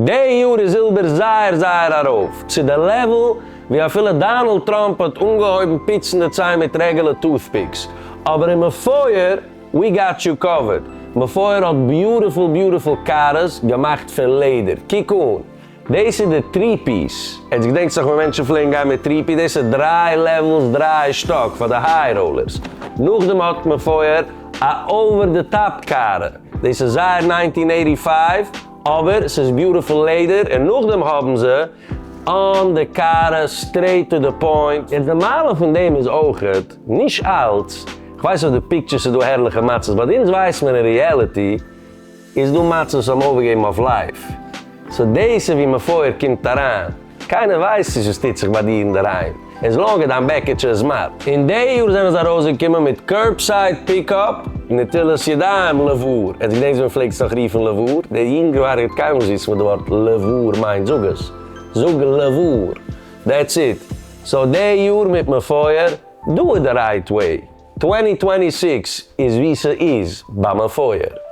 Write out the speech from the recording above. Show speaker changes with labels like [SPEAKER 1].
[SPEAKER 1] די יאר איז זילבער זייער זייער ארויף, צו די level ווי אפילו דאנעלד טראמפ האט אנגעהויבן פיצן די ציין מיט רעגולער toothpicks. אבער אין מפואר, we got you covered. מפואר האט beautiful beautiful קארעס געמאכט פון לעדער. קוק אן. דאס איז די three piece. עטס געדענקטס נאך ווען מענטשן פלעגן גיין מיט three piece? דאס איז דריי levels דריי שטאק פאר די high rollers. נאכדעם האט מפואר א over the top קארע. דאס איז זייער 1985 אבער ס'איז beautiful לעדער און נאכדעם האבן זיי אן די קארע straight to the point. יעצט די מעלה פון דעם איז אויכעט נישט אלץ, כ'ווייס אויף די pictures איז דא הערליכע מצות but אונז ווייסט מען אין reality איז דא מצות וואס האבן אויפגעגעבן אויף life. So דאס איז ווי מפואר קומט אריין. קיינער ווייסט נישט וואס טוט זיך ביי דיר אינדערהיים. As long as דיין בעקיטשע איז smart. אין די יאר זענען זיי ארויסגעקומען מיט curbside pickup, נטילת ידיים לבאר. עטס געדענקטס ווען מ'פלעגט עס נאך רופן לבאר? דער יונגווארג האט קיינמאל נישט געוואוסט וואס די ווארט לבאר מיינט. זאג עס. זאג לבאר. That's it. So די יאר מיט מפואר, do it the right way. 2026 איז ווי ס'איז ביי מפואר.